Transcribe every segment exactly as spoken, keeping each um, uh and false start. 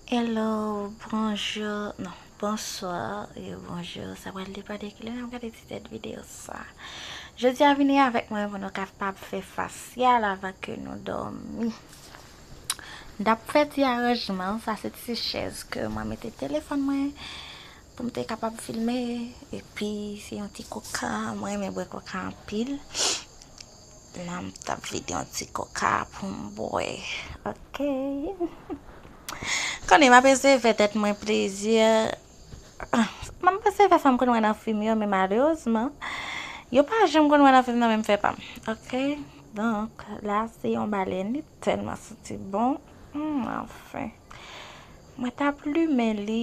Hello, bonjou, non, bonswa e bonjou. Sa pral depann de kilè n ap gade ti tèt videyo sa. Jodi a vini avèk mwen pou nou kapab fè fasyal avan ke nou dòmi. M t ap fè ti aranjman, sa se ti chèz ke mwen mete telefòn mwen pou m te kapab filme, epi se yon ti koka, mwen renmen bwè koka anpil. La m t ap vide yon ti koka pou m bwè. Ok. Konnen m ap eseye fè tèt mwen plezi. M ap eseye fè sa m konn wè nan fim yo, men malerezman, yo pa janm konn wè nan fim nan menm fè pa m. Ok. Donk, la se yon balèn, li tèlman santi bon. Hmm, anfen. Mwen t ap limen li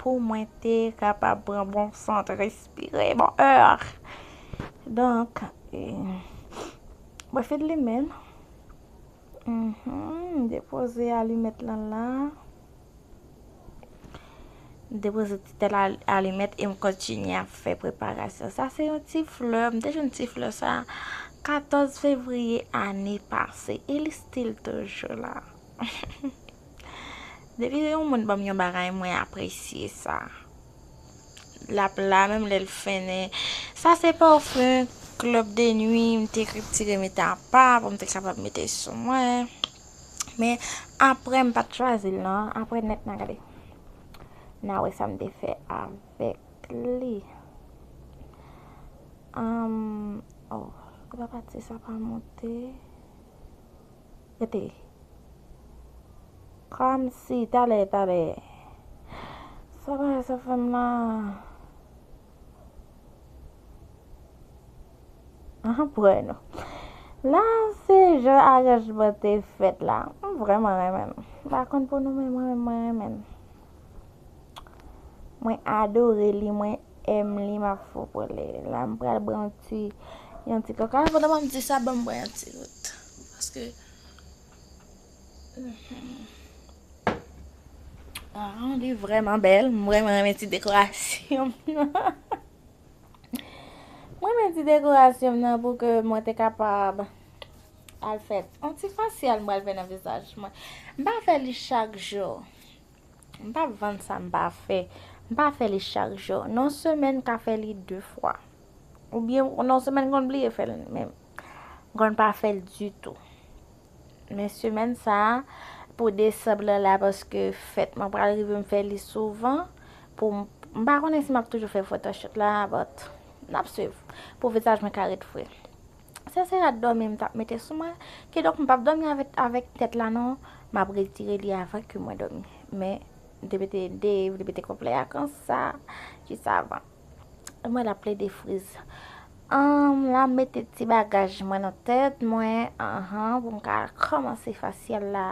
pou mwen te kapab pran bon sant, respire bon air. Donk, e, mwen fin limen l. Mhm, depoze alimèt lan la. Depoze ti tèl al-, alimèt e m kontinye ap fè preparasyon. Sa se yon ti flè, m te jwenn ti flè sa katòz fevriye ane pase e li still toujou la. Depi yon moun ban m yon bagay, mwen apresye sa. L ap la, menm lè l fennen. Sa se pafim club de nuit, m te retire mete apa pou m te kapab mete sou mwen. Men apre, m pa t chwazi l non. Apre nèt, n a gade. N a wè sa m te fè avèk li. Ahn, oh, gade pati sa pa monte. Rete. Kòmsi, talè, talè. Sa bagay sa fè m la? Anhan, pran nou. La, se jan aranjman te fèt la. M vrèman renmen l. M pa konn pou nou, men mwen menm, mwen renmen l. Mwen adore li, mwen èm li, m ap fou pou li. La, m pral bwè yon ti, yon ti koka. Pandan m ap di sa, ban m bwè yon ti gout. Paske, mhm. Ah, li vrèman bèl. M vrèman renmen ti dekorasyon m nan. Mwen renmen ti dekorasyon m nan pou ke mwen te kapab al fè yon ti fasyal m pral fè nan vizaj mwen. M pa fè li chak jou. M p ap vann sa m pa fè. M pa fè li chak jou. Nan semèn, m ka fè li de fwa. Oubyen, nan semèn, m konn bliye fè l menm. M konn pa fè l ditou. Men semèn sa a, pou desanm lan la, paske fèt mwen pral rive, m fè li souvan. Pou m, m pa konnen si m ap toujou fè photoshoot la, but n ap swiv. Pou vizaj mwen ka ret fre. Sa se rad dòmi m t ap mete sou mwen. Kidonk, m p ap dòmi avèk, avèk tèt la non. M ap retire li avan ke mwen dòmi. Men, m te mete de, m te mete konplè a konsa, jis avan. Mwen la plede friz. Ahn, la m mete ti bagaj mwen nan tèt mwen, anhan, pou m ka kòmanse fasyal la.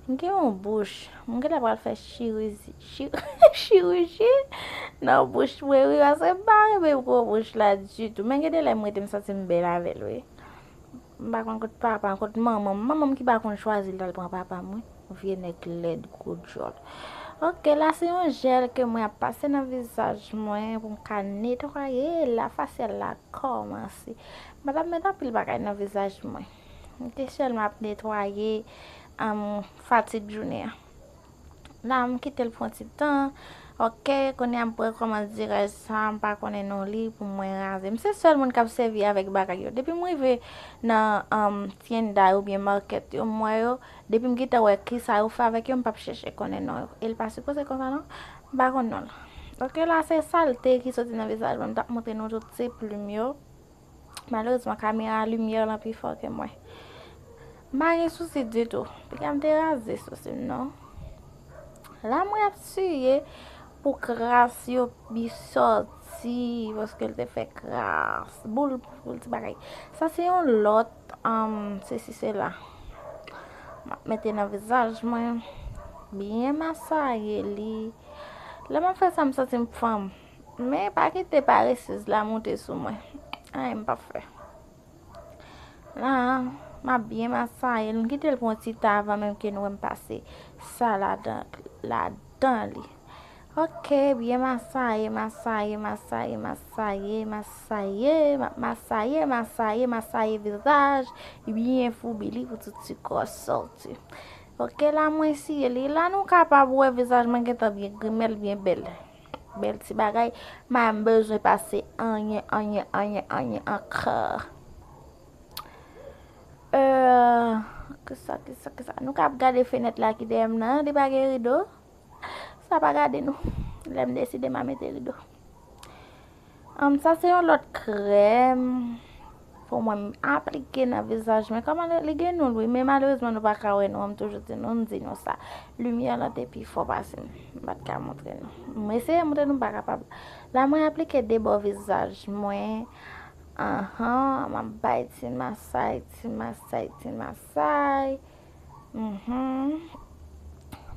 M gen yon bouch, m genlè pral fè chirizi, chi-, chiriji nan bouch mwen, wi, paske m pa renmen gwo bouch la ditou. Men gen de lè m rete m santi m bèl avè l, wi. M pa konn kot papa m, kot manman m. Manman m ki pa konn chwazi l al pran papa m, wi. Vye nèg lèd, gwo djòl. Ok, la se yon jèl ke mwen ap pase nan vizaj mwen pou m ka netwaye la, fasyal la kòmanse. M pa t ap met anpil bagay nan vizaj mwen. M te sèlman ap netwaye, um, fatig jounen an. La, m kite l pran ti tan. Ok, kounye a m pral kòmanse diraj sa, m pa konnen non li pou mwen raze. M se sèl moun k ap sèvi avèk bagay yo. Depi m rive nan, um, tienda yo oubyen market yo, m wè yo. Depi m gentan wè kisa yo fè avèk yo, m p ap chèche konnen non yo. E l pa sipoze konsa non. M pa konn non l. Ok, la se salte ki soti nan vizaj mwen. M t ap montre nou tout se plim yo. Malerezman, kamera limyè lan pi fò ke mwen. M pa gen sousi ditou. Piga m te raze sousi m non. La mwen ap siye pou kras yo bi sòti, paske l te fè kras. Boul, boul ti bagay. Sa se yon lòt, um, sesi sela. M ap mete nan vizaj mwen. Byen masaye li. Lè m ap fè sa, m santi m fanm. Men pa kite parezez la moute sou mwen. Anyen m p ap fè. La, m ap byen masaye l. M kite l pou yon ti tan avan menm ke nou wè m pase sa ladan, ladan li. Ok, byen masaye, masaye, masaye, masaye, masaye, ma-, masaye, masaye, masaye vizaj, byen foubi li pou tout ti kò sòti. Ok, la mwen siye li. La nou kapab wè vizaj mwen gentan byen grimè, l byen bèl. Bèl ti bagay. M pa bezwen pase anyen, anyen, anyen, anyen ankò. Euh, kisa, kisa, kisa. Nou ka ap gade fenèt la ki dèyè m nan. Li pa gen rido. Sa pa gade nou. Lè m deside m a mete rido. Ann, sa se yon lòt krèm pou mwen m aplike nan vizaj mwen. Kòman li, li gen nou l wi, men malerezman nou pa ka wè nou an. M toujou di nou, m di nou sa. Limyè lan te pi fò pase m. M pa t ka montre nou. M eseye montre nou, m pa kapab. La mwen aplike de bò vizaj mwen. Anhan, m ap bay ti masay, ti masay, ti masay. Mhm.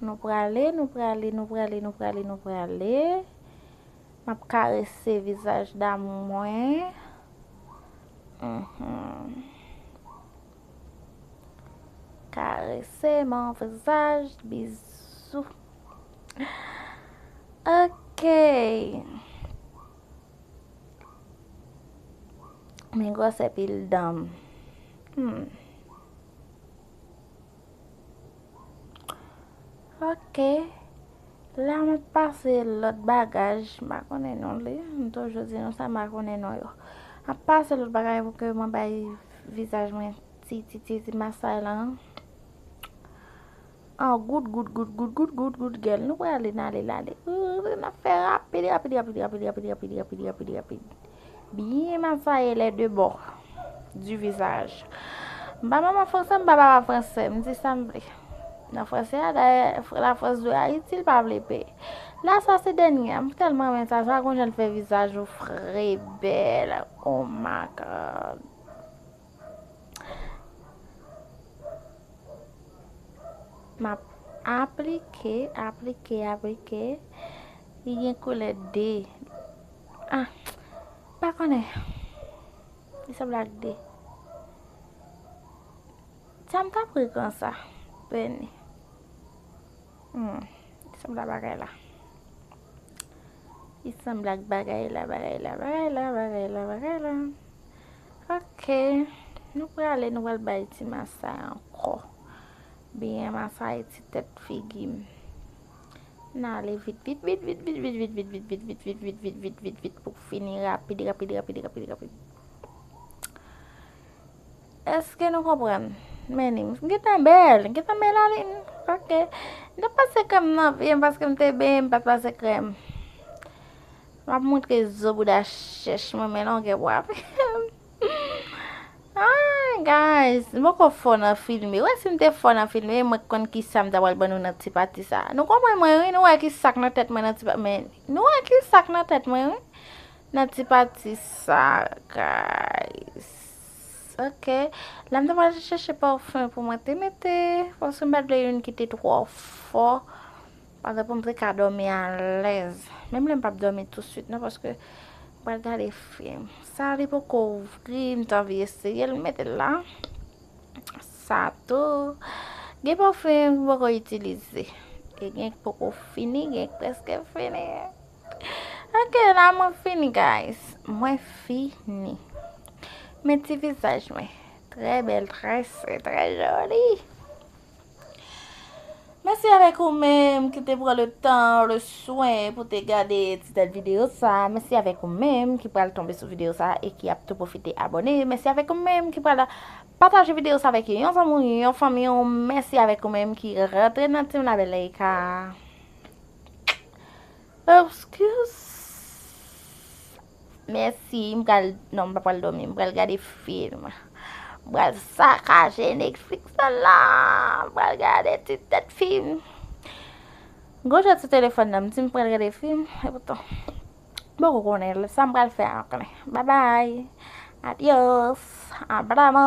Nou prale, nou prale, nou prale, nou prale, nou prale. M ap karese vizaj damou mwen. Mhm. Karese mon visage, bisous. Ok. Men gwosè pil dan m. Hmm. Ok. La m ap pase lòt bagaj. M pa konnen non li. M toujou di nou sa, m pa konnen non yo. M ap pase lòt bagaj pou ke mwen bay vizaj mwen ti, ti, ti, ti masay lan. An gout, gout, gout, gèl. Nou prale, n ale, n ale. N ap fè rapid, rapid, rapid. Byen masaye les deux bords du visage. M pa manman fransè, m pa papa fransè, m di sa m vle. Nan fransè a, dayè, Lafrans dwe Ayiti, l pa vle peye. La, sa se dènye a, m tèlman renmen sa, sa gon jan l fè vizaj ou fre, bèl. Oh my God. M ap aplike, aplike, aplike. Li gen koulè de. Ah, pa konnen. Li sanble ak de. Sa m t ap ri konsa. Beni. Hmm, li sanble ak bagay la. Li sanble ak bagay la, bagay la, bagay la, bagay la, bagay la. Ok. Nou prale, nou pral bay ti masay ankò. Byen masaye ti tèt figi m. N ale vit, vit, vit, vit pou fini rapid, rapid, rapid, rapid, rapid. Èske nou konprann? Men li, m gentan bèl, m gentan bèl ale. Ok. M te pase krèm nan vye m paske m te benyen, m pa t pase krèm. M ap montre zo bouda chèch mwen, men longè bra. Ah, guys, m poko fò nan filme. Wè, si m te fò nan filme, mwen konn kisa m ta pral ban nou nan ti pati sa. Nou konprann mwen, wi, nou wè kisa k nan tèt mwen nan ti pati, men nou wè kisa k nan tèt mwen, wi. Nan ti pati sa, guys. Ok. La, m ta pral chèche pafen pou mwen te mete. Paske m pa t vle youn ki te twò fò. Paske pou m te ka dòmi alèz. Menm lè m p ap dòmi tousuit, non, paske m pral gade fim. Sa, li poko ouvri, m t anvi eseye l, m mete l la. Sa tou. Gen pafen m poko itilize. E gen k poko fini, gen k prèske fini. Ok, la mwen fini, guys. Mwen fini. Men ti vizaj mwen. Trè bèl, trè sen, trè joli. Mèsi avèk ou menm ki te pran le tan, le swen pou te gade ti tèt videyo sa. Mèsi avèk ou menm ki pral tonbe sou videyo sa e ki ap tou pwofite abòne. Mèsi avèk ou menm ki pral pataje videyo sa avèk yon zanmi w, yon fanmi w. Mèsi avèk ou menm ki rantre nan Team La Belle Laïka. Excuse. Mèsi, m pral, non, m pa pral dòmi, m pral gade fim. M pral sakaje Netflix lan la, m pral gade ti tèt fim. Gwo jwèt sou telefòn nan, m di m pral gade fim, epoutan, m poko konnen sa m pral fè a, konnen. Bye bye. Adios. Abramo.